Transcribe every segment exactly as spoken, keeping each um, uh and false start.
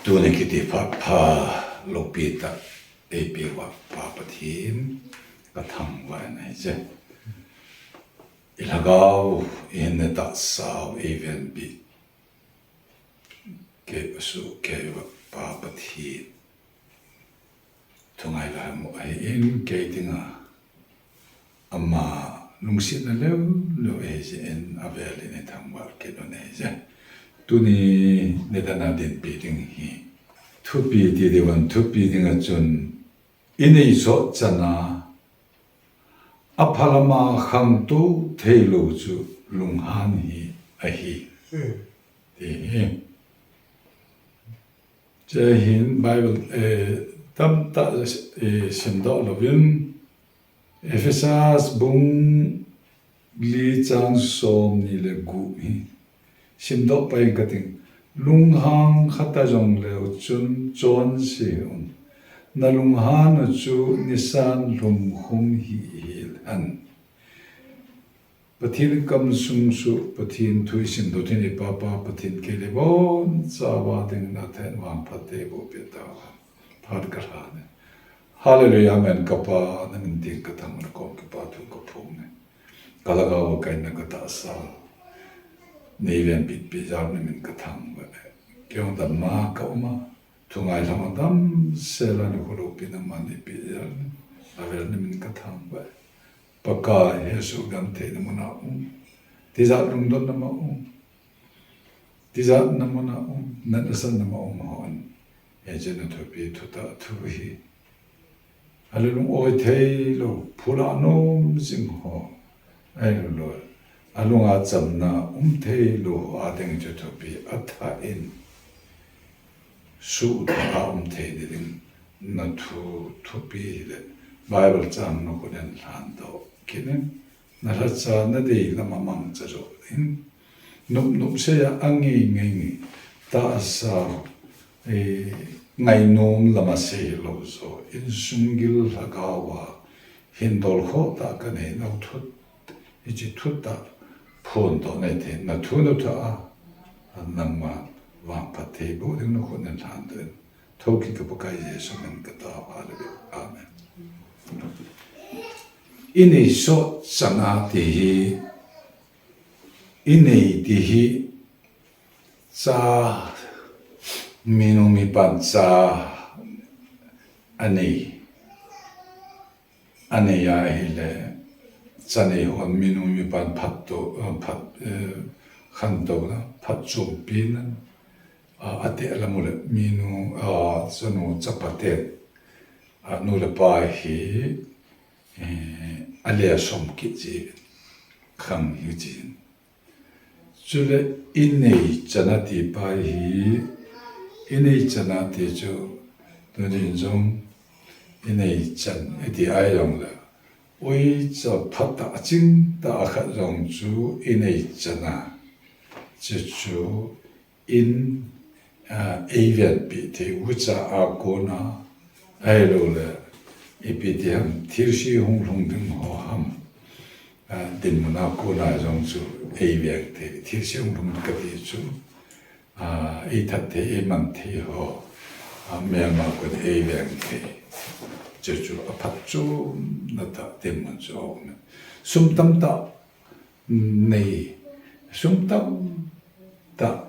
Tuni kiti phat pha lopi tah eipeh uva Pa Pathen kathangvah in ahije. Ilhagao ihin tahsa u eivenpi kei uva Pa Pathen thungai lhamu ahin, kei dinga ama lungsetna lou lou ahijeh in avel in eithangvah kit u ahije. Tuni nidana dinpi ding hi thupi ti diuvin, thupi dinga chun inei sot chana aphalama khangtou theilou chu lunghan hi ahi. Ti hi. Hiche hin Bible, eh, tamtah, eh, simdoh louvin, Ephesians bung li chang somni le gup hi simdoh pai kating. Lunghang khata jongleu chun chonse hih un. Nalunghan u chu nisan lhumkhum hih hen. Pathen kamsung chu Pathen thu isimdoh thei ni Pa, Pa Pathen kei le ibonchauva dingin athah in vangphat eiboh peh tauhen. Phat kalhan e. Hallelujah, amen. Ka Pa, namin ding kathangvah e, kom kipa thu kaphong e. Kalhagao kaina katahsa u neivenpi peh jal u namin kathangvah e. Kei jong dammo a kaum a, thungai lhama damsel a nikho lopi nangman neipeh jal u, avel namin kathangvah e. Pakai, hesoh gentheina muna um, tijat lungdonna ma um, tijatna muna um, natna satna ma um hon, hiche nathupi thutah thu hi alung oi theilou, phula nom jing ho, ahilouleh alunga chamna um theilou ho ading chu thupi athah in suhthah a um thei ding nathu thupi hile Bible chang nakhut in lhandoh kit in, nalhacha nadei lama mangcha joh in, nop nop seiya angei ngei ngei, tahsa, eh, ngainom lama sei hilou joh, insung gil lhagao a hindol khoh tah kanei nau thut, hiche thutah phondoh naithei nathu nathah a, nangma vangphat thei boh ding nakhut in lhandoh in, thoukit ka Pakai Jesu min kataovin. Amen. Inei sot chana ti hi, inei ti hi cha, minu mipan cha anei, anei ahile, cha nei hon minu mipan phattou, eh, phat, eh, khantouna, phatchompina, ah, ateh lam u le minu, ah, chanu chapa ten, ah, nu le pa hi, eh, ale som kit jin, khang hi jin. Chule inei chana ti pa hi, inei chana ti chu, tunin jong inei chan iti ahijongle, uicha phatah a chingtah a khat jong chu inei chana, chuchu in, ah, eivenpi thei, uicha a kona, ahilouleh ipi ti ham, thilse hung lhung ding ho ham, ah, dinmun a kona jong chu eiveng thei, thilse hung lhung kati chu, ah, eithat thei, eiman thei ho, ah, melma kon eiveng thei, chuchu aphatchomna tah dinmun chu aum e. Sum tamtah nei, sum tamtah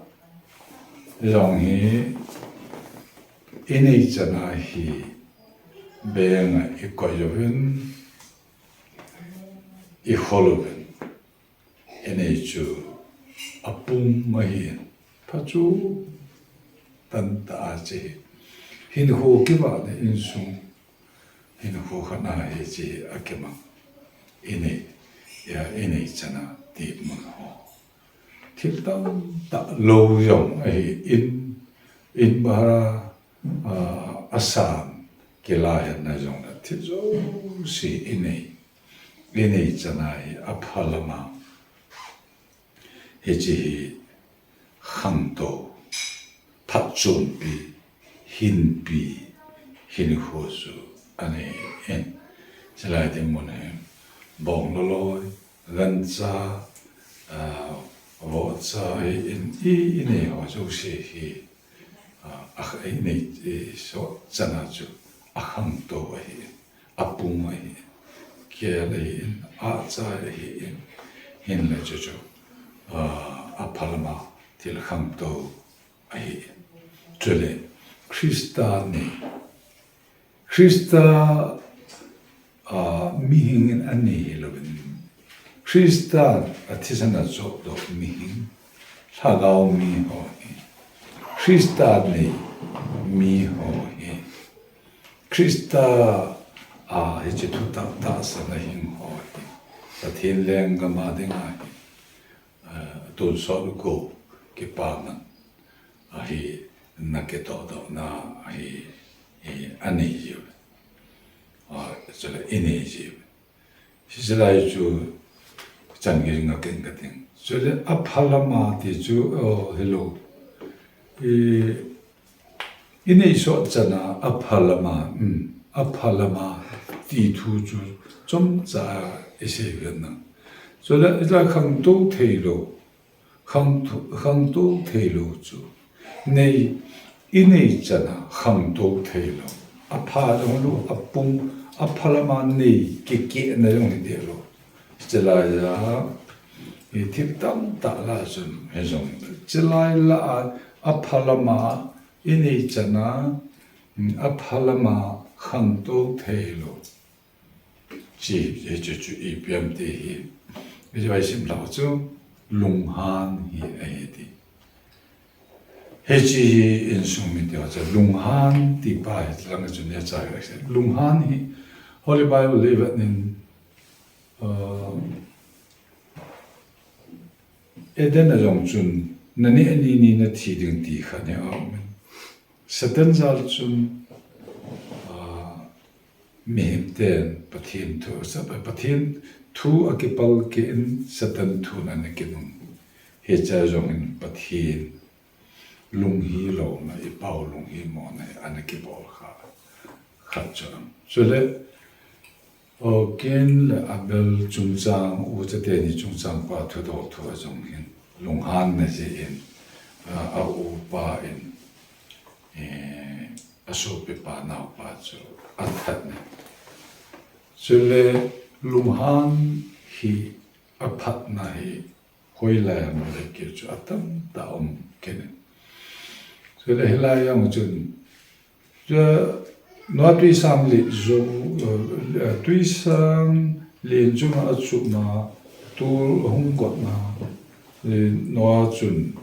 jong hi inei chana hi bank a ikoi uvin, ikhol uvin, inei chu apung ahin, phatchom tah a hiche hi hinkho kivahna insung hinkho khat ahi, hiche hi akimang. Inei, ya, inei chana ti mun ho. Thil tamtah lou jong ahi, in, in bhara, ah, asan kila henlang jong le thil jouse inei, inei chana hi aphalama hiche hi khangtou, phatchompi, hinpi, hinkho chu anei in. Chulai dinmun hi, bong loloi, gancha, ah, vohcha hi in, i, inei ho jouse hi, a, a, inei, e, so chana chu akhangtou ahi, apung ahi, kel ahi, achai ahi, hinla chu chu, a, aphalama thil khangtou ahi. Chule Christa nei, Christa, a, mihing in anei hilouvin, Christa a thisan a chohdoh mihing, lhagao mi ho hi, Christa nei mi ho hi, Christa a hiche thutah tahsan a hing ho hi, Pathen lenggam a dinga hi, a, tonsot u ko kipaman ahi, na kitohdohna ahi, hi anei jiu. A, chule inei jiu. Hiche lai chu chan gei nga ken ka ting. Chule aphalama ti chu, o, hilou. I, inei soh chana aphalama, um, aphalama ti thu chu chomcha isei uvin lang. Chule ila khangtou theilou, khangtou, khangtou theilou chu. Nei, inei chana khangtou theilou. Apha jong lou, apung, aphalama nei, kikehna jong hi dehlou. Chulai a, i thil tamtah lah a chun, hijong. Chulai lah a, aphalama, inei chana, um, aphalama khangtou theilou. Chi, hichu chu ipi ham ti hi. Hichu isim lhau chu lunghan hi ahi ti. Hiche hi insung mite ho chu lunghan ti pa hi lang chu neocha hi. Lunghan hi Holy Bible le vet nin, uh, Eden a jong chun, nani ani ni nathi ding ti khat hi aumin. Satan jal chun, a, mihem ten Pathen thu, sa-, Pathen thu akipal keh in Satan thu in ana kinung. Hiche jong hin Pathen lunghi louna, i pao lunghi mona hi ana kibol kha, khat chu ahi. Chule, o, Cain le Abel chungchang, ucha teni chungchang pa thudol thu a jong hin, lunghanna jeh in, a, a upa in, e, asopipa naopa chu athat in. Chule lunghan hi aphatna hi hoilai a um le keu chu atamtah um kit in. Chule hilai a jong chun, chu Noah twisang len jong, eh, twisang len chunga achuhna, tol ahung gotna, eh, Noah chun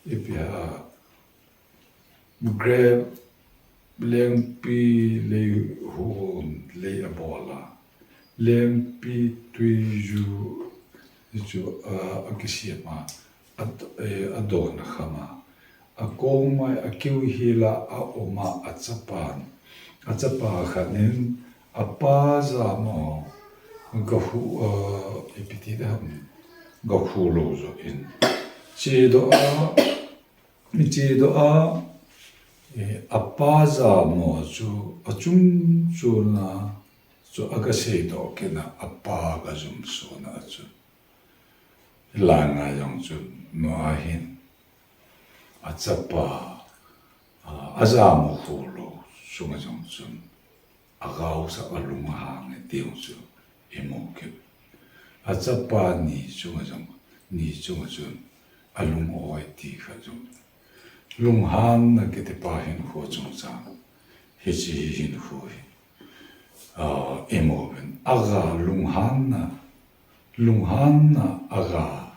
ipi ham, grape lengpi lei hon lei abol a, lengpi twiju chu, a, akisem a, a, eh, adon akham a, akong mai a keu hel a aum a, achapan, achapa khat in apa jamo gakhu, a, ipi ti ding ham, gakhu lou joh in chedoh a, chedoh a, eh, apa jamo chu achung chun a chu agaseidoh kit a, apa gajum son a chu. Hilai a jong chun Noah hin achapa, a, ajamo khu lou chunga jong chun agaosah a lunghang e ti jong chu imu kit. Achapa ni chunga jong, ni chunga chun alung-oi ti kha jong. Lunghanna kiti pa hinkho chungchang, hiche hi hinkho hi, a, imu uvin. Aga lunghanna, lunghanna aga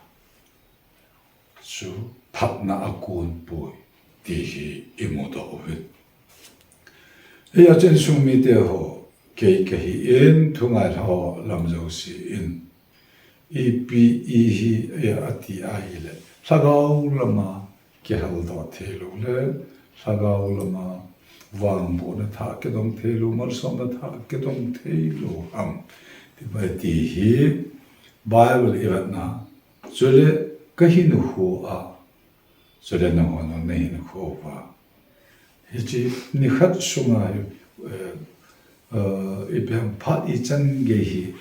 chu phatna akon poi ti hi imudoh uvin. Hijeh chun insung mite ho, kei kahi in, thungailha ho lam jouse in, ipi ihi, e, ati ahile, lhagao lama kihaldoh theilou le, lhagao lama vangbohna thah kidong theilou, malsomna thah kidong theilou ham, ti pa ti hi Bible ivetna, chule kahinkho a, chule nangho jong nahinkho uva, hiche nikhat sunga, eh, eh, ipi ham, phat ichan gei hi,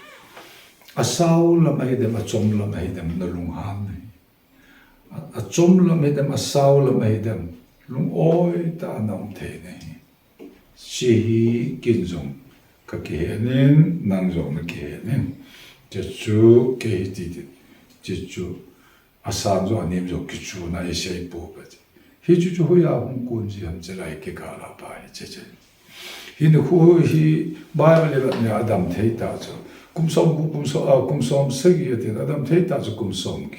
asao lam ahidem, achom lam ahidem, nalunghan ahi. A, achom lam ahidem, asao lam ahidem, Lung-oi tah a na um thei nahi. Hiche hi ken jong ka kihen in, nang jong na kihen in. Hiche chu kei hi ti ti. Hiche chu asan jong anem jong kichuna isei pou ka ti. Hiche chu hoiya hung kon ji ham hiche lai kikah a pa hi hiche chu. Hiche khu hi Bible le vet nia adam thei tah chu. Kum som, kum som, ah, kum som sagi atin adam thei tah chu kum som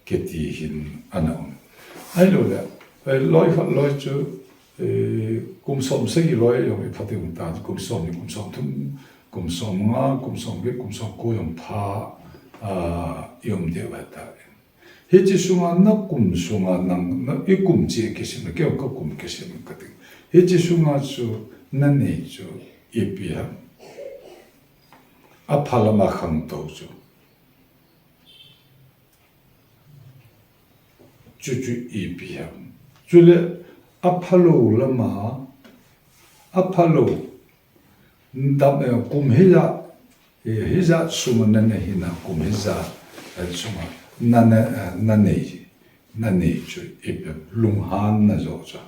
kiti hin ana um. Ahilou le, eh, loi khat loi chu, eh, kum som sagi loi jong ipha ding ta, kum som ni, kum som thum, kum som nga, kum som get, kum som ko jong pha, ah, i um ding ahi tai. Hiche sunga na kum sunga nang, na i kum cheh kisim, kei ka kum kisim ka ti. Hiche sunga chu na nei chu ipi ham. Aphalam a khangtou chu. Chuchu ipi ham. Chule aphalou lama, aphalou. Dam, eh, kum hijat, eh, hijat sunga na nei hina, kum hijat, eh, sunga na, na, eh, na nei, na nei chu ipi ham, lunghanna joh chu.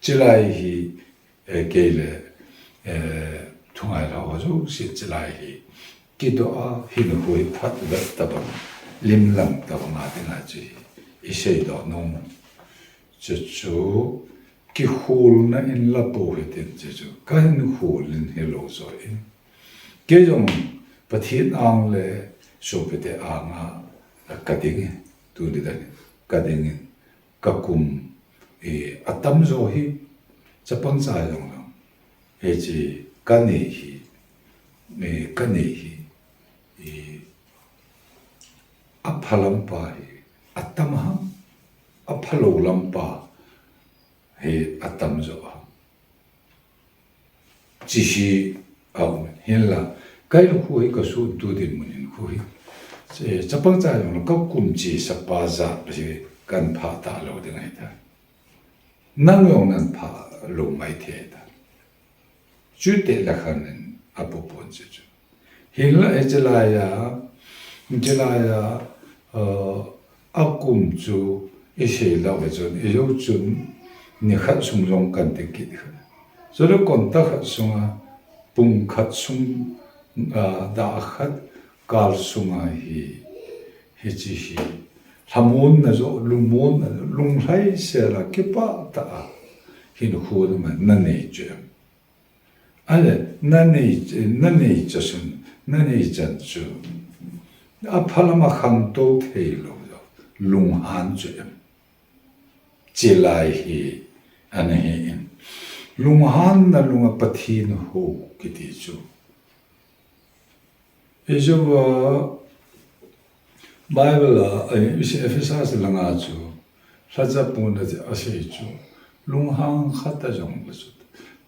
Hiche lai hi, eh, kei le, eh, thungai lhao ho jouse hiche lai hi kidoh a, hinkho hi phat vet tabang, lim lang tabang a dinga chu hi isei doh nom. Chuchu kikholna in la pou hitin chuchu ka hinkho in hilou joh in. Kei jong Pathen ang le sopite anga ka ding in, tuni dan in ka ding in. Ka kum, eh, atam jo hi, chapang cha jong jong. Hiche ka nei hi, eh, ka nei hi, eh, aphalam pa hi, atam ham, aphalou lam pa hi, atam jo ham. Hiche hi, aum, hinla, ka hinkho hi ka suntu dinmun hinkho hi. Che, chapang cha jong ka kum chesa pa jat hi kan phah talou ding ahi tai. Nang jong nan phah lou mai thei tai. Chuteng le khat in apopon chu chu. Hinla hiche laiya, hiche laiya, uh, akum chu isei lou ve chun, ijou chun, nikhat sung jong kan ti kit kha. Chule konta khat sunga, pung khat sung, ah, dah khat kal sunga hi, hiche hi, lhamonna joh, lungmonna joh, lunglhaisel a kipah tah a hinkho na nei chu em. Ahile, na nei, na nei chan chu, na nei chan chu, aphalam a khangtou theilou joh, lunghan chu em. Hiche lai hi ana hi in. Lunghanna lunga Pathen hou kiti chu. Ijeh a Bible a, eh, Ephesus langa chu, lhacha puna chu asei chu, lunghang khat a jong le chu.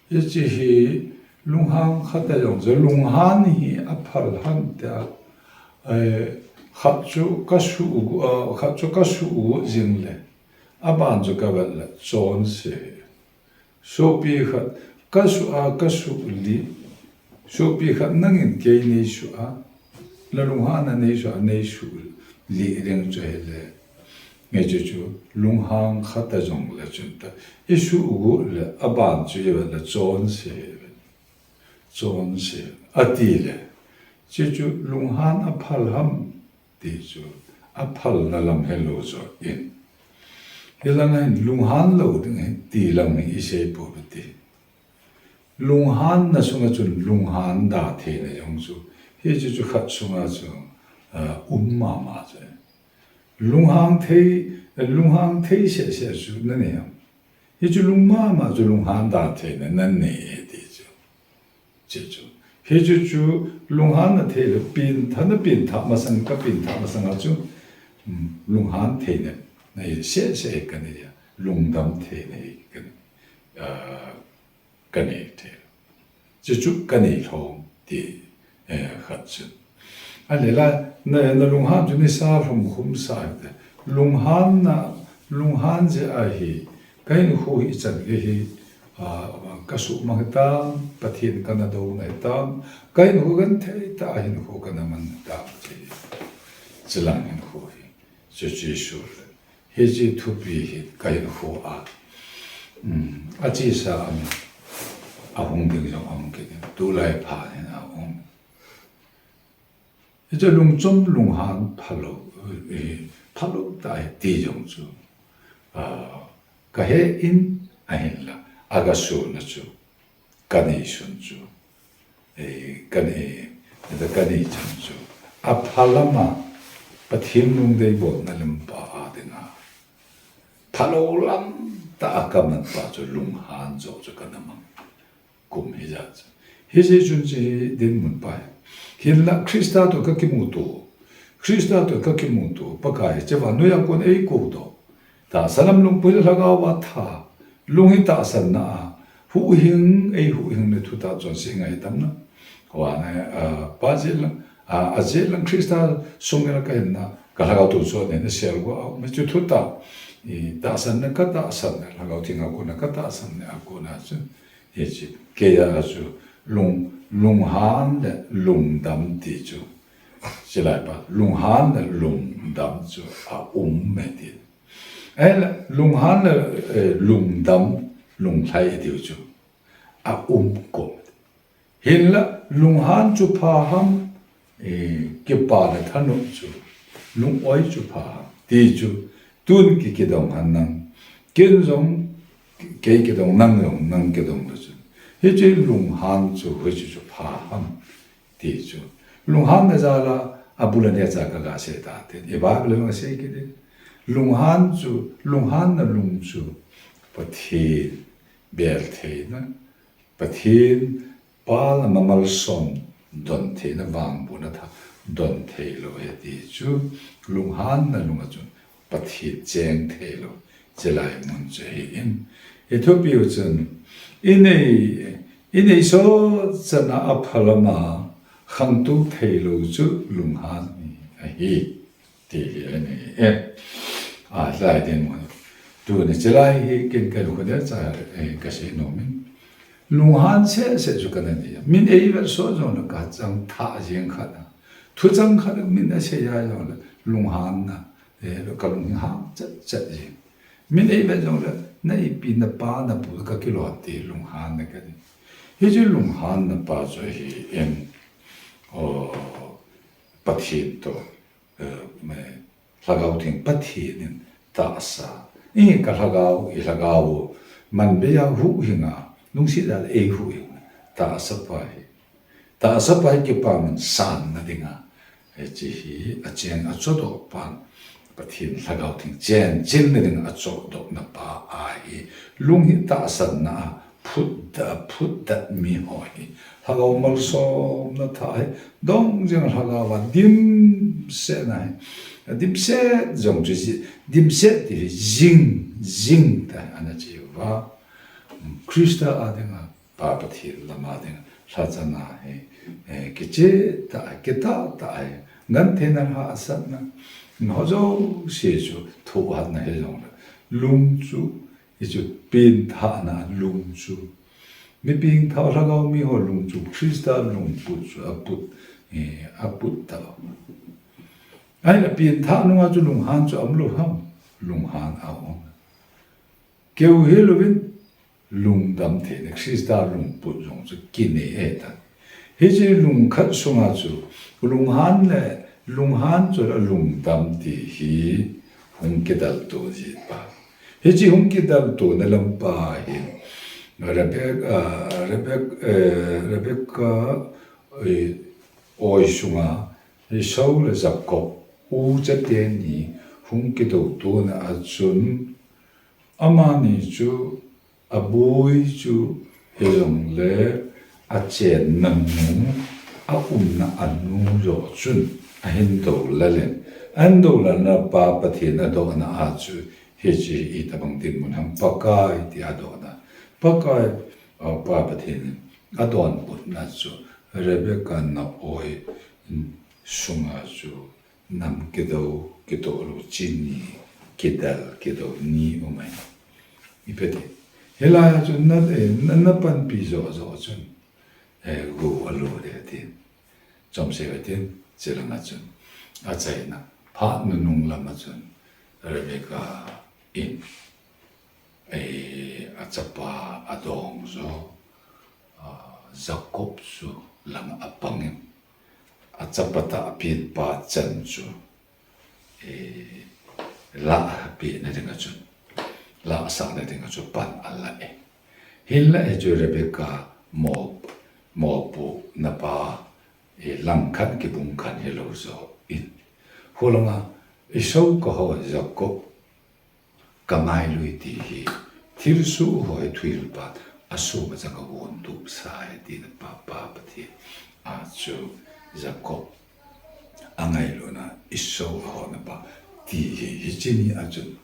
Hiche hi, lunghang khat a jong chu, lunghan hi aphal ham tia, eh, khat chu ka suh u, ah, khat chu ka suh u jing le, aban chu ka vet le, chonse. Sopi khat, ka suh a, ka suh lih. Sopi khat nangin kei nei suh a, na lunghan a nei suh a, nei suh lih ding chu ahile. Nge chu chu, lunghang khat a jong le chun ta. I suh u le, aban chu i vet le chonse. Chonse. Ati le. Chu chu, lunghan aphal ham. Ti chu aphalna lam helou joh in. Hilanga hin lunghan lou ding hi ti lam hi isei pou ve ti. Lunghanna sunga chun lunghan da theina jong chu. Hichu chu khat sunga chu, ah, um mama chu. Lunghang thei, lunghang thei seh seh chu na nei ham. Hichu lung mama chu lunghan da theina na nei e ti chu. Hiche chu. Hichu chu lunghan na thei le pengthah na pengthah masang ka pengthah masang a chu, um, lunghan theina. Na i seh seh ka nei a. Lungdam theina ka nei. Ah, ka nei thei. Chuchu ka nei lhon ti, eh, khat chu. Ahile la, na, na lunghan chu nisa lhum khum sa te. Lunghan na, lunghan jeh a hi, ka hinkho hi ichan gei hi, ah, ka suhmang hitam, Pathen kana douna hitam, ka hinkho genthei tah a hinkho kana man hitam ti. Chulang hinkho hi, chuche su le. Hiche thupi hi kahin kho a, um, achesa amin ahung ding jong ahung kit in, tulai phat hin ahung. Hiche lungchom lunghan phalou, eh, phalou tah ahi ti jong chu, ah, kahe in ahinla, agasuna chu, kanei sun chu, eh, kanei, kanei chan chu, apha lama Pathen lungdei bolna lampa a dinga phalou lam tah a kaman pa chu lunghan joh chu kana mang. Kum hijat chu. Hiche chun chu hi dinmun pa hi. Hinla Christa toh kakimuto. Christa toh kakimuto. Pakai chu vannoi a kon eikou toh. Tahsa lam lungpui le lhagao a tha. Lung hi tahsanna a. Huhhing, eihuhhing le thutah chonset ngaidamna. Huan, eh, ah, pa jet lang, ah, ajet lang Christa sung le kahinna. Ka lhagao toh chon le nasel go a. Mi chu thutah. I tahsanna katahsan le lhagao thinga kona katahsan le akona chu. Hiche, keiya chu lung, lunghan le lungdam ti chu. Chulai pa, lunghan le lungdam chu aum e ti. Ahinla, lunghan le, eh, lungdam, lunglhai tiu chu aum kom. Hinla, lunghan chu pha ham, eh, kipa le thanop chu, lung-oi chu pha ham ti chu, tun ki, kidong hen lang. Ken jong, kei kidong, nang jong, nang kidong le chun. Hiche lunghan chu, hiche chu pha ham ti chu. Lunghanna jal a, abul a neocha kaga sei ta te. I Bible a jong asei kit e. Lunghan chu, lunghanna lung chu, Pathen bel theina, Pathen Pa lama malsom don theina, vangbohna tha don thei lou ahi ti chu, lunghanna lung a chun Pathen cheng thei lou, chulai mun chu ahi in. I thupi u chun, i nei, i nei sot chan a apha lama khangtou thei lou chu lunghan ahi. Ti hi ahi e. A, lai dinmun. Tuni chulai hi ken kahin kho ding cha, eh, kasei nom in. Lunghan seh seh chu kana nei. Min eivet sot jong le kachang thah jeng khat a. Thuchang khat min asei a jong le lunghanna. Eh, kalung hang chet chet jeng. Min eivet jong le na ipi na pa na pu kakilom ti lunghanna kanei. Hiche lunghanna pa chu ahi in. O, Pathen toh. Eh, me, Lhagao Theng Pathen in tahsa. I ka lhagao, i lhagao u. Man bei a huhhing a, lungset a eihuhhing. Tahsa pa hi. Tahsa pa hi kipa man sanna dinga. Hiche hi, acheng achodoh pan. Pathen Lhagao Theng chenchilna dinga achodohna pa ahi. Lung hi tahsanna a, phutda, phutda mi ho hi. Lhagao malsomna tha hi, dong jing lhagao a dimsetna hi. Dimset jong chu ji, dimset ti hi jing, jing ta ana chi uva. Christa a dinga, Pa Pathen lama dinga, lhachana hi, eh, kiche ta, kitah ta hi. Ngan thena hahsatna, ho jouse chu thohhatna hi jong le. Lung chu, Hichu pengthahna lung chu. Mi pengthah lhagao mi ho lung chu Christa lungput chu aput, eh, aput ta. Ahinla pengthah nunga chu lunghan chu aum lou ham, lunghan aum. Keu hilouvin lungdam theina Christa lungput jong chu kinei ahitan. Hiche lungkhat sunga chu, lunghan le, lunghan chu le lungdam ti hi hung kidalto jin pa. Hiche hung kidaltona lampa hi, Rebek-, ah, Rebek-, eh, Rebekah, eh, oi sunga, Esau le Jakob, ucha teni hung kidaltona a chun, amani chu, Aboi chu hijongle achenna nu, aumna anu joh chun ahin doulal in. Ahin doulalna pa Pathen adohna a chu hiche hi itobang dinmun ham Pakai ti adohna. Pakai, uh, pa Pathen in adonbutna chu Rebekah na-oi sunga chu Nam kidou, kidou lou chini, kidal, kidou ni umai. Ipi ti. Hilai a chu na, eh, na, na panpi jo jo chun. Eh, go alo de ti. Chomse ve ti, chilanga chun. Achaina, phat nunung lama chun. Rebecca in, eh, achapa adong jo, ah, Jacob chu lang apangin, achapa tahpen pa chan chu, eh, lahpeh na dinga chun, lahsah na dinga chu pan ala e. Hinla hichu Rebecca mol, molpohna pa, eh, langkhat kibung khan hilou jo in, hulanga Esau kaho Jacob kangailui ti hi, thilsoh ho hi thuhil pa, asoh ma chang a von tup sa e tina pa, pa Pathen a chu Jacob angailuna Esau ahona pa ti hi, hiche ni a chun,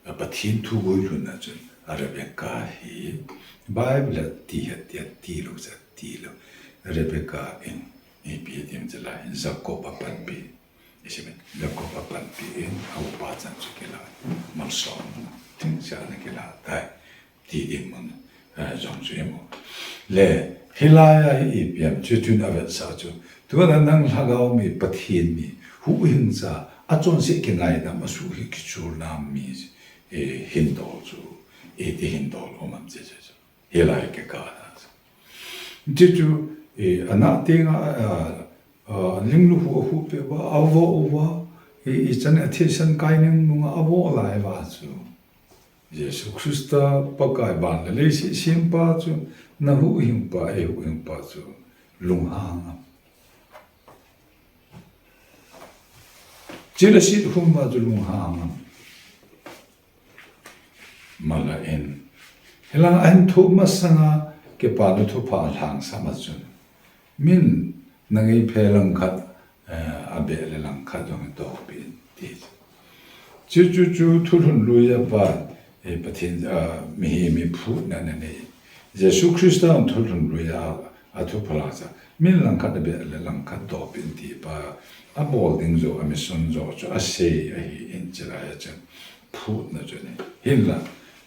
a Pathen thu guilhunna chun, a Rebecca hi Bible a ti ha ti, atilou cha tilou. Rebecca in ipi atim chulai, Jacob apanpi. Isei me, Jacob apanpi in, a upa chan chu kila, malsom, thingcha na kila tai, ti ding mun, eh, jong chu imu. Le, hilai a hi ipi ham, chu chun avetsah chu, tuna nang lhagao mi, Pathen mi, huhhingcha, achonset kingaidam, asuh hi kichulna mi, eh, hindol chu, iti hindol um ham che che chu. Hilai kikah a chu. Chuchu, eh, ana tenga, ah, ah, linglu hu ahu peh uva, avoh uva, eh, ichan a thisen kai ning nunga avoh lai uva chu, Jesu Christa Pakai van le leiset sempa chu, na huhhingpa, eihuhhingpa chu, lunghang am? Chule sit hum uva chu lunghang am? Mala in. Hilang ahin thoh masanga kipana thupha alhangsap ma chun, min nangei phe langkhat, eh, abeh le langkhat jong dopeh in ti. Chu, chu, chu, thulhun lui a pa, eh, Pathen, ah, mihem in phutna ana nei. Jesu Christa in thulhun lui a, athupha lhangsa. Min langkhat abeh le langkhat dopeh in ti pa, abol ding jo, a mission jo chu asei ahin chulai a chun phutna chu nei. Hinla,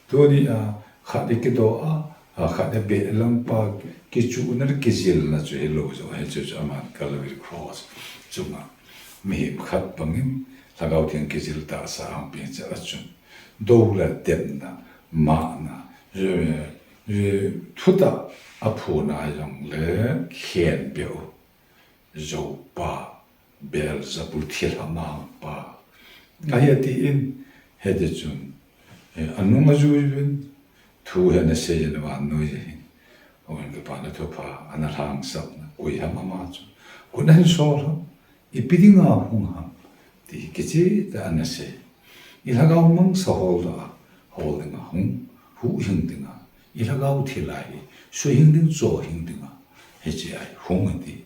tuni a, khat ikidoh a, a khat abeh lang pa kichuhna le kijilna chu hilou jo, hichu chu aman Calvary Cross chunga mihem khat bangin Lhagao Theng kijil tahsa ahung peng cha a chun, dou le tepna, mahna, eh, eh, thutah aphona jongle khenpeh u joupa, Beelzebul thilha mangpa ahi atin, hiti chun, eh, anung ajui uvin, thu hi ana sei in, vannoi a hin, houin kipana thupha ana lhangsapna, koi ham ama chu, koi ahin sol ham, ipi dinga hung ham, ti kicheh tah a ana sei. I lhagao mangsa holdoh a, hol dinga hung, huhhing dinga, i lhagao thilha hi, suhhing ding, chohhing dinga, hiche a hi hung ati.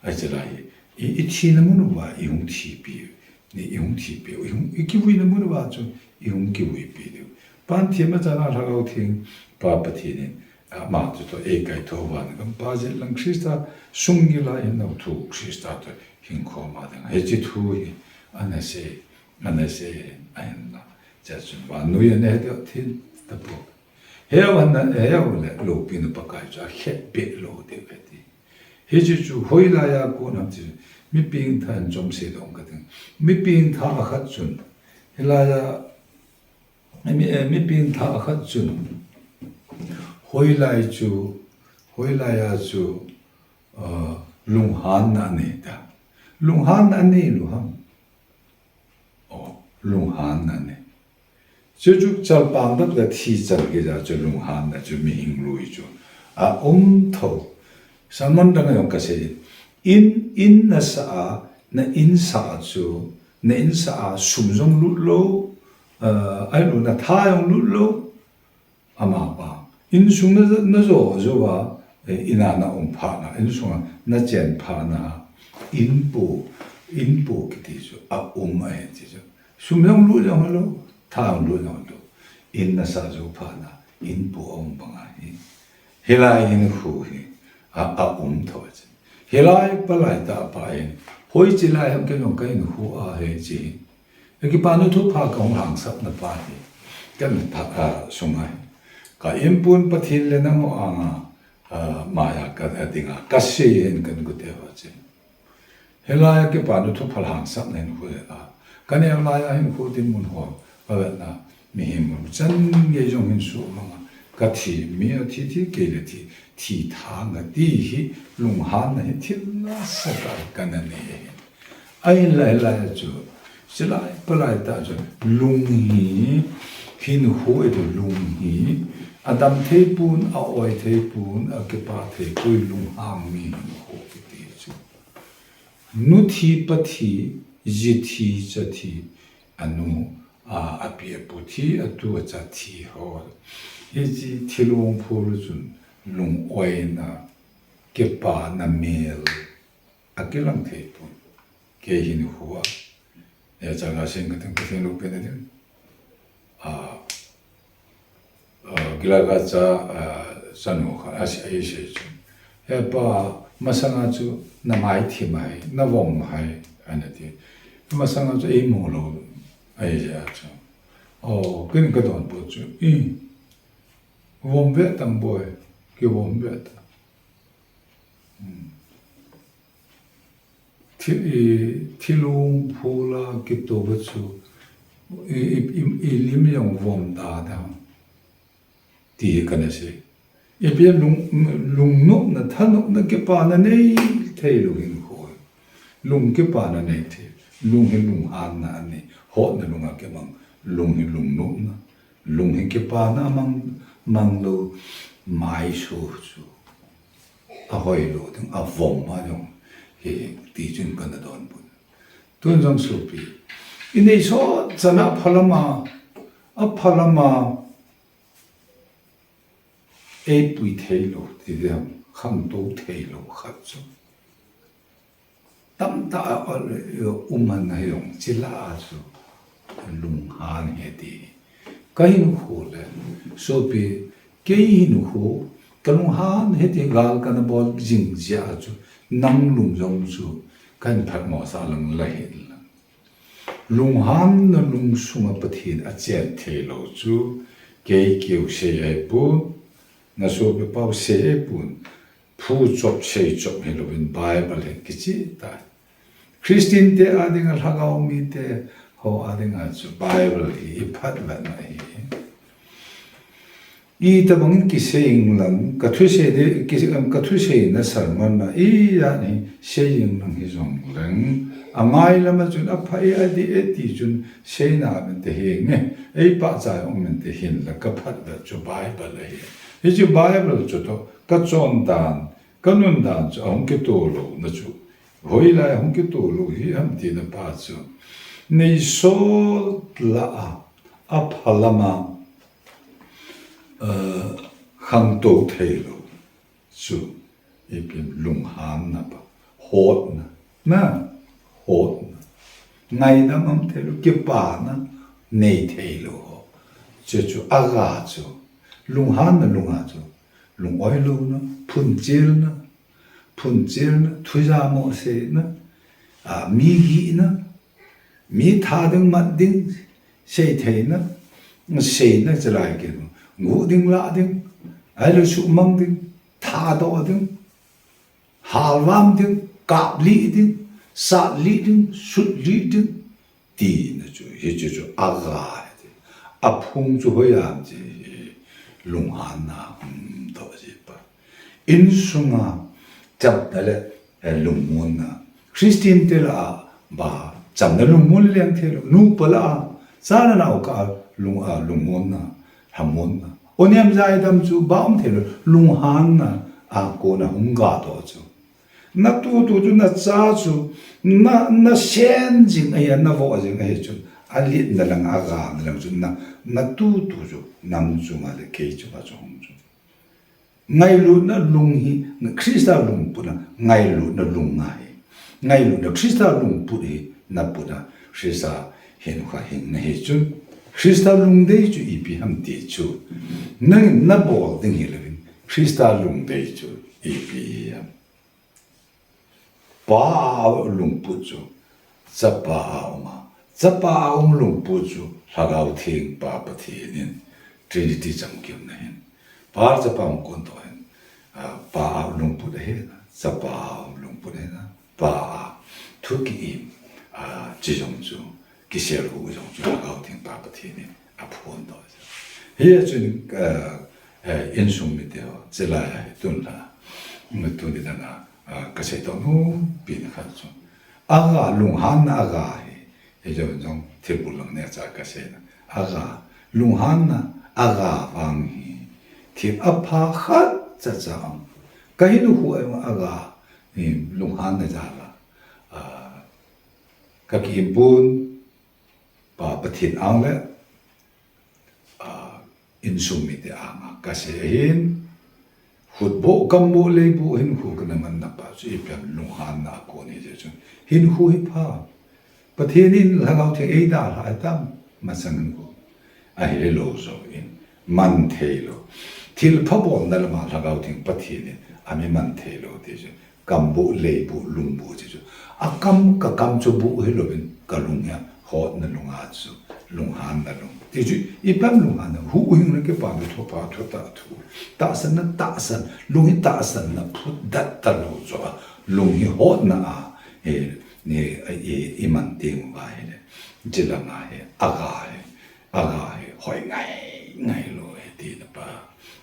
Hiche lai hi, i, i thina mun uva, i hung thipi, ni i hung thipi, i hung, i kivuina mun uva chu, i hung kivuipi diu. Pan thim a chana Lhagao Theng, Pa Pathen in, ama chu toh eikaithou uva, gam pa jet lang Christa sunggil a hin nau thu Christa toh hing khom a ding. Hiche thu hi, ana sei, ana sei, ahinla. Chuche chun vannoi a ana he ding thin tapou. Heuhen, heu le loupina Pakai chu akhetpeh lou ding ahi ti. Hiche chu hoilai a kon ham ti, mi pengtha in chomse dong kate. Mi pengtha khat chun, hilai a, mi, eh, mi pengtha khat chun, hoilai chu, hoilai a chu, ah, lunghanna anei ta. Lunghanna anei lou ham? Oh, lunghanna anei. Chuchu chalpang dap le thi chal kija chu lunghanna chu mihing lui chu aum tho. Sermon dang a jong kasei in, in, in nasa a, na insah chu, na insah a sum jong lut lou, ah, ahilou na tha jong lut lou, ama pa. Insung na, na jo, jo a, eh, in a na um phat na, insung a na chen phat na, inpo, inpo kiti chu aum ahi ti chu. Sum jong lut jong lou, tha jong lut jong lou. In nasa jo phat na, inpo aum bang ahi. Hilai hinkho hi, a, aum tho chu. Hilai palai tah pa hin, hoiche lai ham kei jong ka hinkho a hiche hi. Kipana thupha kahung lhangsapna pa hi, ka phat a sunga hi, ka inpun Pathen le nangho anga, a, maiya ka, a dinga, kasei hin ka gute ho chu. Hilai a kipana thupha lhangsapna hin khu a, Ka neo lai a hin khu dinmun ho, ka vet na, mihem mun chan gei jong hin suh mang a, ka thi mi a thi thi kei le thi, thi thang a ti hi, lunghanna hi thil nasa tah ka na nei ahi. Ahin lai lai a chu, silai palai tah chu, lung hi, hinkho i ti lung hi, a dam thei pon, a oi thei pon, a kipa thei poi, lunghang mi hinkho kiti chu. Nu thi, pa thi, ji thi, cha thi, a nu, a, a pi a pu thi, a tu a cha thi ho. Hiche thilong phul chun lung oina, kipana mel a kilang thei pon. Kei hinkho a, e, chaga sing ka ting, ka sing lo pen a ding. A, a, Gilgal cha, a, chanu khat, a, a, a sei chu. He pa, masanga chu na mai thim ahi, na vom ahi, ana ti. Masanga chu ei mu lou, ahi jeh a chu. O, ken ka donbut chu, i, vom ve tan boi, kivom ve tan. Hmm. Thi-, i, thilong phul a kitoh chu, i, i, i, i lim jong vom da da. Ti hi ka na sei. Ipi lung, lungnopna, thanopna, kipana nei thei lou hinkho. Lung kipana nei thei. Lung hi lunghanna anei. Hotna lung a kimang. Lung hi lungnopna. Lung hi kipana mang, mang lou. Mai so chu. A hoi lou ding, a vom a jong. Hi, ti chun ka na donbut. Tun jong sopi. I nei sot chan a phalam a, a phalam a, ei pui thei lou, ti ding, khangtou thei lou khat chu. Tamtah a, a, um ana hi jong, chule a chu, lunghan hi ti. Ka hinkho le, sopi, kei hinkho, ka lunghan hi ti gal ka na bol jing jeh a chu, nang lung jong chu, ka hin phatmo sah lang la hin lang. Lunghanna lungsung a Pathen a chen thei lou chu, kei keu sei ahi pon, na sopi pau sei ahi pon, phu chop sei chop hi louvin Bible hin kicheh tai. Christian te a ding a, lhagao mite ho a ding a chu Bible hi i phatvetna ahi. Itobang in kisei inlang, ka thusei di, ki-, ka thusei na sermon a, ijat hi sei inlang hijong leng, a ngai lam a chun a pha e, a di e ti chun seina min te hi nge, ei pahcha um min te hin la ka phatvet chu Bible ahi. Hichu Bible chu toh, ka chon dan, ka nun dan chu a hung kitoh lou na chu. Hoilai a hung kitoh lou hi ham ti na pa chu. Nei sot la a, a phalam a, eh, khangtou thei lou chu, ipi lunghanna pa, hotna, na, hotna. Ngaidam um thei lou, kipana, nei thei lou ho. Chu chu a ga chu, lunghanna lung a chu, lung oi louna, phunchilna, phunchilna, thuja mo seina, a, mi gihna, mi tha ding mat ding, sei theina, seina chalai keu, guh ding lah ding, ahilou suhmang ding, thadoh ding, halvam ding, kaplih ding, satlih ding, sutlih ding, tina chu, hichu chu a ga ahi ti. A phung chu hoiya ham ti hi lunghanna, um, doh ji pa. Insunga chamna le, eh, lungmonna. Christian te lah a, ba, chamna lungmon leng thei lou. Nupa lah a, chana nao kah a lung, a, lungmonna, lhamonna. Onem jaidam chu ba um thei lou, lunghanna a kona hung ga doh chu. Na tutu chu na cha chu, na, na sen jing ahi, na vo jing ahi chun, a litna lang, a gana lang chun, na, na tutu chu, nang chunga le kei chunga chu hung chu. Ngailutna lung hi, Christa lungputna, ngailutna lung ahi. Ngailutna Christa lungput hi, na putna, Christa hin kha hing na hi chun. Christa lungdei chu ipi ham ti chu. Nangin na bol ding hi louvin, Christa lungdei chu ipi ham. Pa a lungput chu, Chapa a um a. Chapa a um lungput chu, Lhagao Theng Pa Pathen in Trinity chamkimna hin. Pa Chapa um kon toh hin. A, Pa a lungput ahi na, Chapa a um lungput ahi na, Pa a thu ki im, a, chi jong chu. kisel hu jong chu Lhagao Theng pa Pathen in aphon doh. Hia chun, eh, eh, insung mite ho, chulai a hi tun la, tuni dana, ah, kasei to nu pin khat chu. Aga, lunghanna aga hi, hi jong jong thilbol lang neocha kasei na. Aga, lunghanna aga vang hi, thil apha khat cha cha ang. Kahin hu ai aga, hi lunghanna jal a, ah, kakiimpun, Pa Pathen ang le, ah, insung mite ang a kasei ahin, khutboh, kamboh, leiboh, hinkho kana manna pa chu ipi ham lunghanna a kon hi jeh chun. Hinkho hi pha. Pathen in Lhagao Theng eidalha tam masang hinkho. Ahilou jong in, man theilou. Thilpha bolna lama Lhagao Theng Pathen in ami man theilou ti chu. Kamboh, leiboh, lungboh ti chu. Akam, kakam chu boh hilouvin, kalung hi hotna lung a chu. Lunghanna lung. Ti chu, ipi ham lunghanna, huhhingna kipa thu pha, thutah thu. Tahsanna, tahsan, lung hi tahsanna phutdet talou chu a. Lung hi hotna a, eh, ni, eh, iman teng uva hile. Chulanga hi, aga hi. Aga hi hoi ngai ngai lou hi tina pa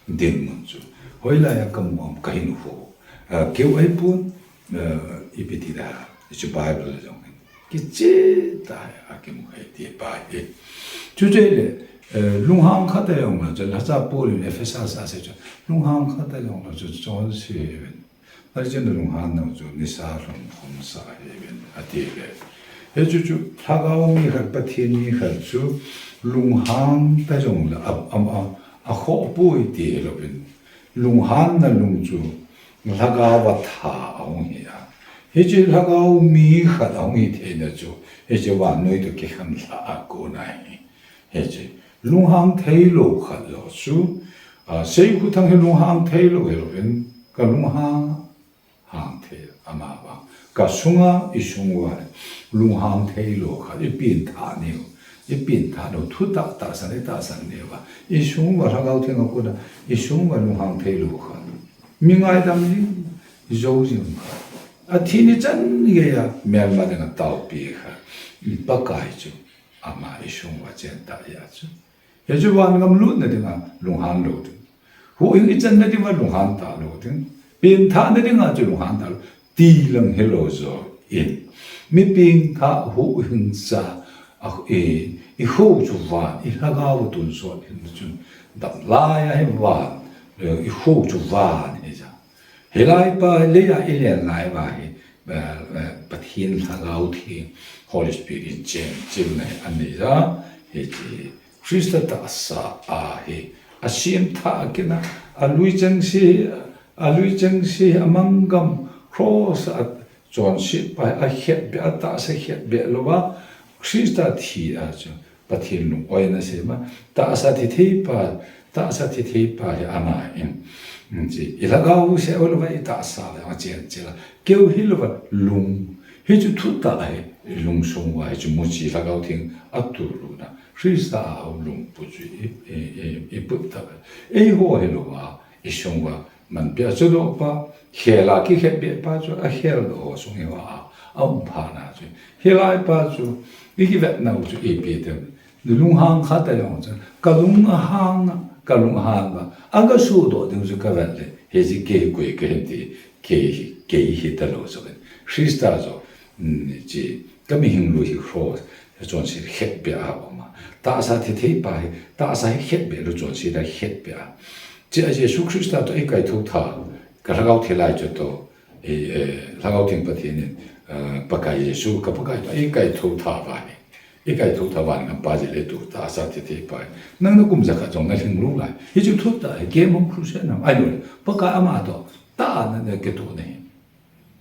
dinmun chu. Hoilai a kamu ham kahin hu. Ah, keu ahipon, ah, ipi ti da, hichu Bible jong hin. Kicheh tah a kimu hi ti pa hi. Chuche le, eh, lunghang khat a jong la chu, lhacha Paul in Ephesus a sei chu. Lunghang khat a jong la chu, chonse uvin. Ahin lunghan nau chu nisa lhon khom sa ahi uvin ati ve. Hichu chu Lhagao mi khat, Pathen mi khat chu lunghang ta jong le a, a, a, akhoh poi ti hilouvin. Lunghanna lung chu Lhagao a tha ahung hi a. Hiche Lhagao mi khat ahung hi theina chu, hiche vannoi toh kikhen lhah a kon ahi. Hiche, lunghang theilou khat jong chu, a, Seikhuthang hi lunghang theilou hilouvin, ka lunghang, hang thei, ama vang. Ka sunga, isung uva, lunghang theilou khat, ipenthah nau, ipenthah nau, thutah tahsan, itahsan nau va. Isung uva, Lhagao Theng a kona, isung uva lunghang theilou khat. Mi ngaidam jing, ijou jing khat. Athi nichan geiya, melma dinga taopi khat. Pakai chu. Ama isung uva chen tah jeh a chu. Hichu van gam lutna dinga lunghan lou ding. Huhhing ichanna dinga lunghan talou ding. Penthahna dinga chu lunghan talou. Ti lang hilou jong in. Mi penthah huhhing cha, a, i, ikho chu van, ilhagao tonsot hin chun. Damlai a hi van, eh, ikho chu van hi cha. Hilai pa, leiya ilen lai uva hi, eh, eh, Pathen Lhagao Theng, Holy Spirit in chenchilna hi anei ja, hiche Christa tahsa a hi, asemthah kit na, alui chengse, alui chengse, amanggam, cross a chonset pa hi, akhetbeh, atahsa khetbeh louva, Christa thi a chu, Pathen lung-oina sema, tahsa thitheipa, tahsa thitheipa hi ama in. Hiche, ilhagao seh louva itahsa le, ama chenchil a. Keu hilouva lung. Hichu thutah hi, ilungsung uva, hichu muchi Lhagao Theng atuh lutna. Christa a um lungpu chu i, i, i, iput tah. Eiho hilouva, isung uva, manpi a chodoh pa, khel a kikhetbeh pa chu, akhel doh ho sung hi uva a, aum phat na chu. Hilai pa chu, ikivet nau chu ipi tem. Lunghang khat a jong chu, ka lung ahang, ka lung ahang a, aga sudoh ding chu kavet le, hiche kei koi kahi ti, kei hi, kei hi talou chu ven. Christa jong, um, hiche, ka mihing lui hi cross, chonset khetbeh a um a. Tahsa thitheipa hi, tahsa hi khetbeh lou chonset a khetbeh a. Hiche a Jesu Christa toh ikaithou tha, ka lhagao thilai chu toh, eh, eh, Lhagao Theng Pathen in, eh, Pakai Jesu, ka Pakai toh ikaithou tha uva hi. Ikaithou tha uva ngam pa jeh le tu tahsa thitheipa hi. Nang na kum jakhat jong nalhing lou lai. Hichu thutah hi, kei mong khru se nam. Ai lou, Pakai ama toh, tah a na, na kitoh na hi.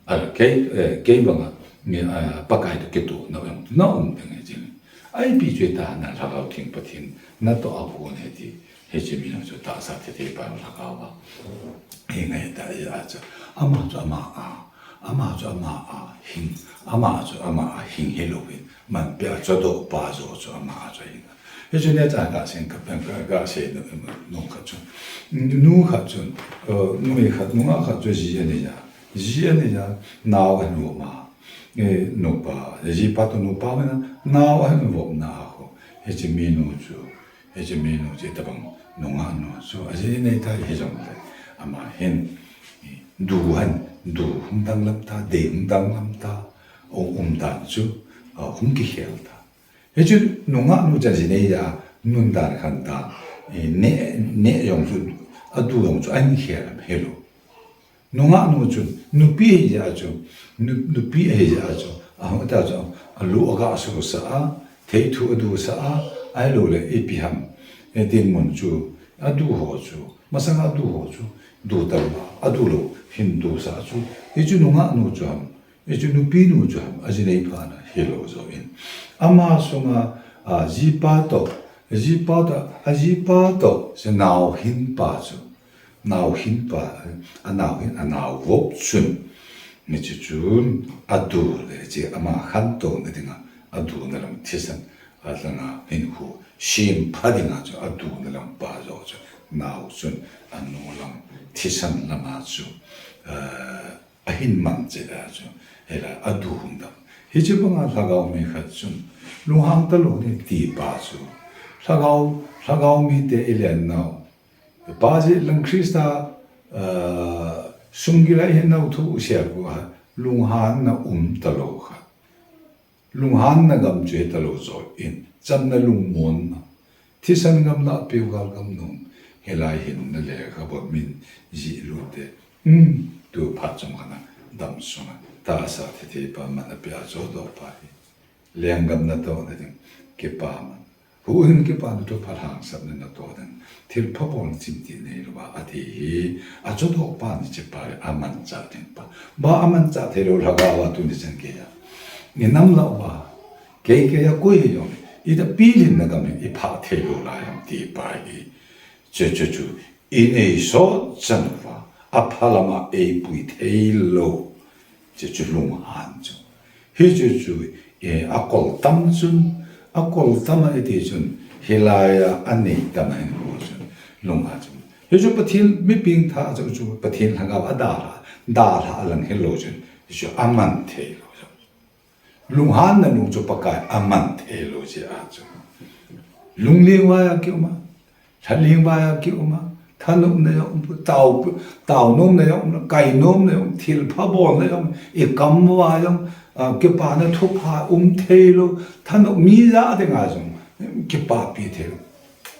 A, kei, eh, kei banga, mi, ah, Pakai toh kitoh na um, na um ding ahi jing. Ipi chu itahna Lhagao Theng Pathen, natoh a kon ahi ti, hiche mi jong chu tahsa thitheipa lhagao a. Hi ngai ta ahi a chu, ama chu ama a, ama chu ama a hing, ama chu ama a hing hilouvin, manpi a chodoh pa jong chu ama a chu hing. Hichu neocha kasei ka, ka, kasei nom khat chu. Nu khat chu, eh, numei khat, nungah khat chu ji anei a. Ji anei a, nao ahin um a. Eh, nupa, jipa toh nupa mena, nao ahin vopna a ho. Hiche minu chu, hiche minu chu itobang nungah nu chu ajinei tai hijongle. Ama hin, eh, du han, du hung danglam ta, dei hung danglam ta, um, umdan chu, ah, hung kikhel ta. Hichu nungah nu chu ajinei a, nun dan khan dan, eh, neh, neh jong chu, adu jong chu ahin khel am hilou. Nungah nu chun, nupi ahi jeh a chu, nu-, nupi ahi jeh a chu, ahung ta chu, alu aga sosah a, theithu adusah a, ahilouleh ipi ham, eh, dinmun chu, adu ho chu, masang adu ho chu, du talou, adu lou, hin dusah chu, hichu nungah nu chu ham, hichu nupi nu chu ham, ajinei pha na hilou joh in. Ama sunga, a, jipa toh, jipa toh, ajipa toh, se nao hin pa chu, nao hin pa, anao hin, anao vop chun, hiche chun, adu le hiche ama khantouna dinga, aduna lam thisan, alanga hinkho sempha dinga chu, aduna lam pa joh chu, nao chun, anu lam, thisan lama chu, eh, ahin mang cheh a chu, hilai adu hung dam. Hiche banga lhagao mi khat chun, lunghang talou ne ti pa chu, lhagao, lhagao mite ilen nau, pa jeh lang Christa, ah, sunggil a ihin nau thu u sia ku a, lunghanna um talou kha. Lunghanna gam chu hitalou joh in, chamna lungmonna. Thisan gam lah peugal gam nung, hilai hin na lekhabua min jih lute. Um, tu phat chomkhat na dam sunga, tahsa thethei pa man apeh a chodoh pa hi. Lenggam natohna ding, kipa man. Huhhing kipana thupha lhangsapna natoh ding, thilpha bol chimtih neilouva ati hi, achodoh pa ni che pa hi amanchah ding pa. Ba amanchah theilou lhagao a tuni chan geiya. Ni nam lah uva, kei geiya koi hijong, ida pilhin na gam hi iphah theilou lai ham ti pa hi. Chuche chu, inei sot chan uva, aphalama eipui theilou. Chuche chu lunghan chu. Hiche chu, eh, akol tam chun, akol tam a iti chun, hilaiya anei tam a hin ho chun, lunghan chu. Hichu Pathen mi pengthah chu, chu Pathen lhagao a dalha, dalha lang hilou chun, hichu aman theilou chu. Lunghanna lung chu Pakai aman theilou jeh a chu. Lungling vaiya kiuma, lhaling vaiya kiuma, thanopna jong um, tao, taonomna jong um, kainomna jong um, thilpha bolna jong um, ikam uva jong, ah, kipana thupha um theilou, thanop mi ja dinga jong, kipapi theilou.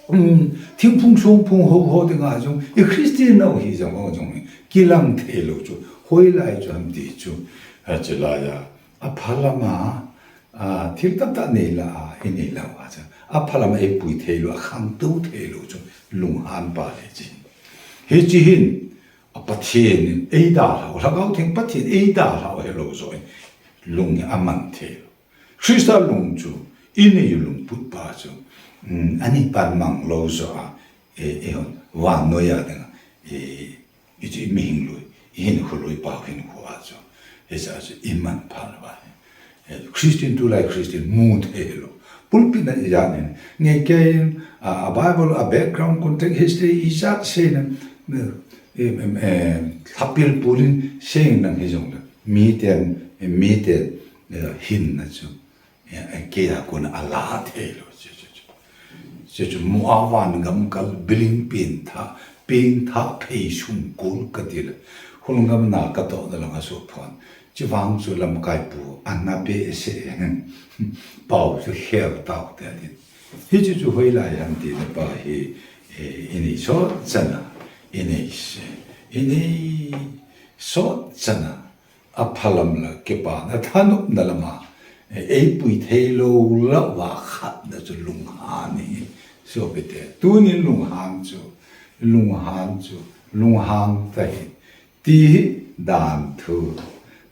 Um, thingphung songphung ho ho dinga jong, i Christian nau hi jong ho jong, kilang theilou chu, hoilai chu ham ti chu, achulaiya, aphalama, a, thil tamtah nei lah a, inei lah uva chu, aphalama eipui theilou, akhangtou theilou chu, lunghan pa le chi. Hiche hin, a Pathen in eidalhau, Lhagao Theng Pathen eidalhau hilou joh in, lung hi aman theilou. Christa lung chu, inei u lungput pa chu, um, anei pan manglou joh a, e, eihon, vannoiya dinga, e, ichu imihing lui, ihinkho lui pa hinkho a chu, hiche a chu iman phat uva. E, Christian tulai Christian mu theilou. Pulpit na ijat in, ngei keiin, a, a Bible, a background, context, history, ijat seina, e, e, e, lhapil pulin seina hijongle, miten, e, miten, e, hinna chu, e, e, keiya kona ala theilou, chu, chu, chu. Chuche chu mu a van gam kal biling pengthah, pengthah phei sung kol kati le. Khulgam na katohna lang asoh phon. Chuvang chu lamkai pu, ana pe se, pao chu khel tau te din. Hiche chu hoilai ham ti na pa hi, eh, inei sot chan a, inei se, inei sot chan a, aphalam le kipana thanopna lama, eh, eipui theilou lah uva khatna chu lunghan hi. Sopite, tunin lunghan chu, lunghan chu, lunghang tahih. Ti hi danthu.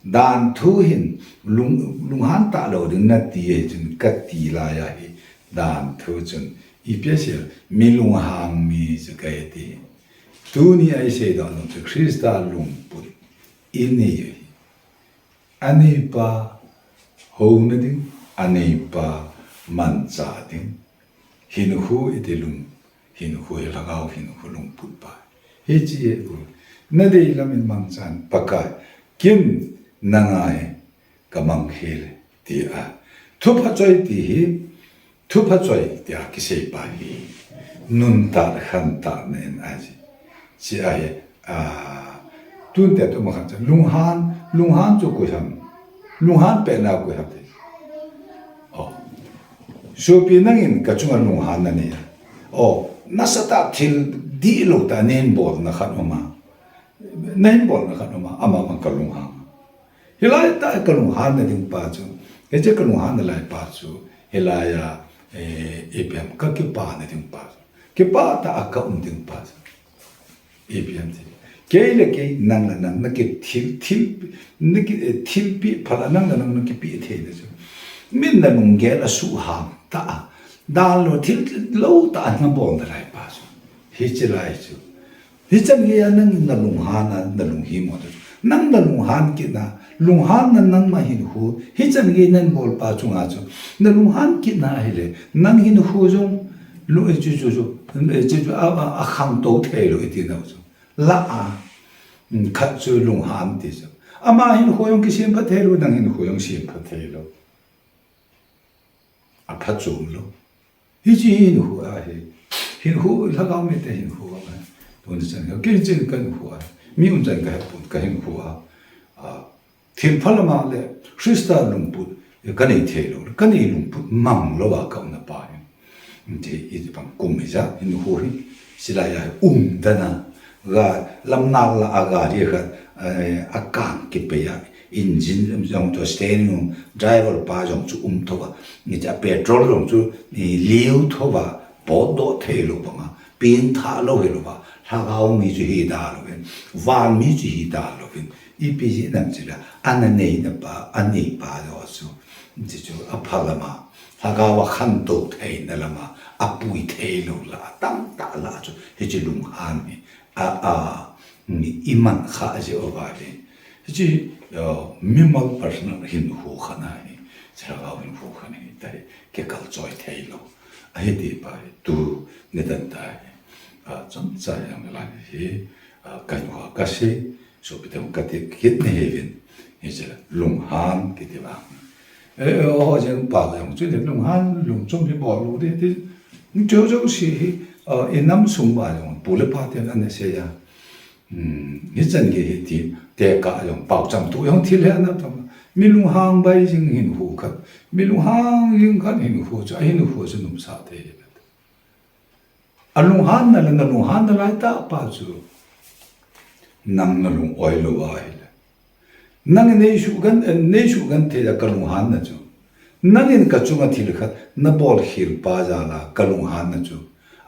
Danthu hin lung, lunghan talou ding nati hi chun kati laiya hi danthu chun ipi asei, mi lunghang mi chu kahi ti. Tuni a isei doh nom chu Christa lungput inei u hi. Aneipa houna ding, aneipa manchah ding. Hinkho iti lung, hinkho hi lhagao hinkho lungput pa. Hiche hi u, nadei lam in mangchan Pakai, ken nanga hi, kamang khel e, ti a. Thupha choi ti hi, thupha choi ti a kisei pa hi, nunta le khanta na in a ji. Chi a hi, a, tun te tu ma khan cha, lunghan, lunghan chu koi ham, lunghan pe na koi ham ti. Oh. Sopi nangin kachunga lunghan na nei a. Oh, nasatah thil dihlou tah nahin bolna khat um a. Nahin bolna khat um a, ama bang kalunghan. Hilai tah kalunghan na ding pa chu. Hiche kalunghan na lai pa chu. Hilai a, eh, ipi ham kakipah na ding pa chu. Kipah tah a kaum ding pa chu. Ipi ham ti. Kei le kei, nang le nang, naki thil, thil, naki, eh, thilpi phala nang le nang nakipi thei na chu. Min nalunggel a suhang tah a. Dalou thil lou tah a nabol na lai pa chu. Hiche lai chu. Hichan gei a nang nalunghan a, nalunghim u chu. Nang nalunghan kit na, lunghan na nangma hinkho. Hichan gei nabol pa chunga chu. Nalunghan kit na hile, nang hinkho jong, lu, eh, chu, chu, chu, eh, chu, chu, a, a, akhangtou thei lou iti nau chu. La a, mm, khat chu lunghan ti chu. Ama hinkho jong kisempha thei lou, nang hinkho jong sempha thei lou. Apha chom lou. Hiche hinkho ahi. Hinkho, lhagao mite hinkho ahi. Tuni chan ka, kei chan kahinkho ahi. Mi um chan kahepon kahinkho a. A, thil phalam a le, Christa lungput, kanei thei lou, kanei lungput mang lou a kaum na pa hi. Ti, iti bang kum hija, hinkho hi, silai a hi um dan a, ga, lamnal la a gari khat, eh, akang kipei a, engine jong chu steering jong, driver pa jong chu um tho a, ni cha petrol jong chu, ni liu tho a, potdoh thei lou bang a, pengthah lou hi lou a, lhagao mi chu hi da lou vin, van mi chu hi da lou vin, ipi ji nam chila, ana nei na pa, anei pa jong chu, ti chu aphalam a, lhagao a khantou theina lam a, apui thei lou la, atam tah la chu, hiche lunghan hi, a, a, ni iman kha ji o va le. Hiche, uh, mimal personal hinkho khat ahi, lhagao hinkho khat ahi, tahi, kikal choi thei lou. Ahi ti pa hi, tuni dan ta hi, a, chomcha jong lai hi, a, kahinkho kasei, sopi te kati kit nahi uvin, hiche la, lunghan kiti vang. Eh, eh, ho jeng pa jong chu ni lunghan, lungchom hi bol lou ding ti. Chu chu si hi, eh, inam sung uva jong, pu le pa ten ana sei a. Hmm, hichan gei hi ti, tekah jong, paocham tu jong thil hi ana tam. Mi lunghang bai jing hinkho khat, mi lunghang jing khat hinkho chu, ahinkho chu nomsa thei hi. Alunghan na le, nalunghan na lai tah pa chu. Nang nalung oi lou ahile. Nang nei suhgenthei, nei suhgenthei a kalunghan na chu. Nangin kachunga thil khat nabol khel pa jal a kalunghan na chu.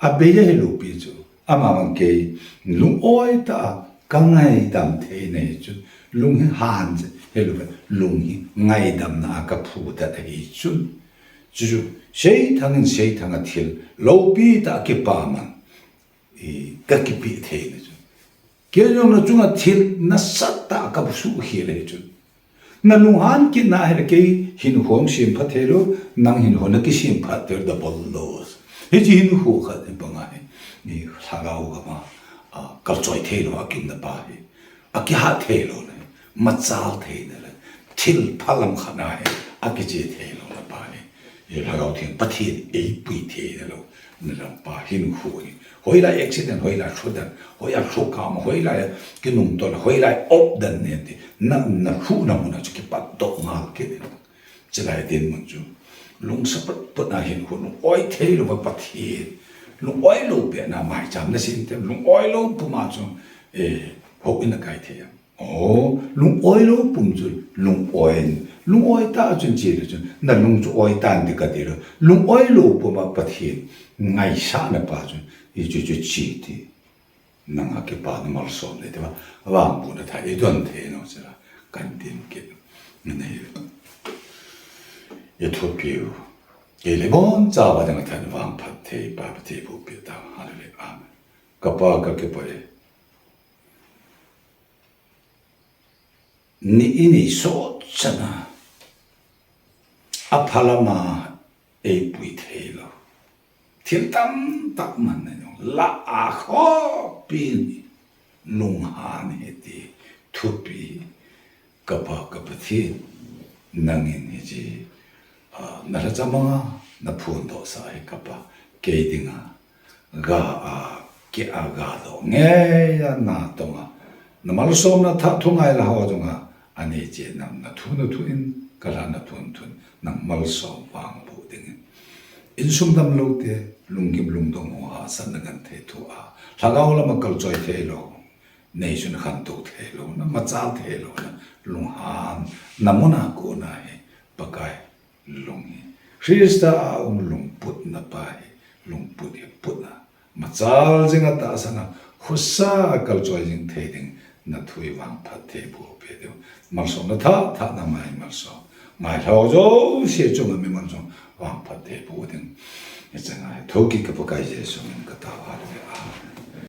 Abei ahi lou pi chu. Ama bang kei lung oi tah a kangaidam thei na hi chu. Lung hi han hi lou, lung hi ngaidam na a kaphudet ahi chu. Chuchu, seithang in seithang a thil, loupi tah a kipaman, i, kakipe thei na chu. Kei jong nachunga thil, nasatah a kasuh khel ahi chu. Nalunghan kit na ahile kei hinkho sem pha thei lou, nang hinkho nakisem pha thei lou, double loss. Hiche hinkho khat hi bang ahi, i, lhagao gam a, a, kalchoi thei lou a kium na pa hi. Akihat thei lou le, machal thei na le, thil phalam khat na hi, akiche thei lou na pa hi. Hi lhagao theng Pathen eipui thei na lou, na lam pa hinkho hi. Hoilai accident, hoilai lhudan, hoilai lhukam, hoilai kinungtol, hoilai opdan nen ti, na, nalhuhna mun a chu kipat doh ngal kit in. Chulai dinmun chu, lungsa patpat na hinkho, lung oi thei lou va Pathen, lung oi lou pet na maicham nasem tem, lung oi lou pum a chu, eh, houin akai thei am. Oh, lung oi lou pum chu, lung oi, lung oi tah chun che le chun, nalung chu oi tan ti kati lou, lung oi lou pum a Pathen ngaisah na pa chu, i chu chu che ti. Nang a kipana malsom le te va, vangbohna thah idon thei nau chu la, kan din kit. Nana hi. Ithupiu. Kei le boncha va dang than vangphat thei pa Pathen bu pi ta. Hallelujah. Amen. Ka Pa kakipah e. Ni ini sot chana. Aphalam a eipui thei lou. Thil tamtah man na jong la a khopi ni lunghan hi ti thupi ka Pa ka Pathen Nangin hiche, ah, nalhacha manga naphondohsah hi kapa, kei dinga ga a, kei a ga doh ngei a natonga, namalsomna thah thungai la ho chunga anei cheh nam nathu nathu in, kalhah nathu nathu in, nang malsom vangboh dingin. Insung damlou te, lunggim lungdong ho hahsatna genthei thoh a, lhagao lama kalchoi theilou, neisun khantou theilou, namachal theilou, nalunghan, namuna kona hi, Pakai lung hi, Christa a um lungputna pa hi, lungput hi putna, machal jinga tahsana, khosa kalchoi jing thei ding, nathu hi vangphat theiboh peh diu. Malsomna thah thah nama hi malsom, ngailhao jouse chunga mimal chunga vangphat theiboh ding. Hiche ngai, thoukit ka Pakai Jesu min katao ahi. Amen.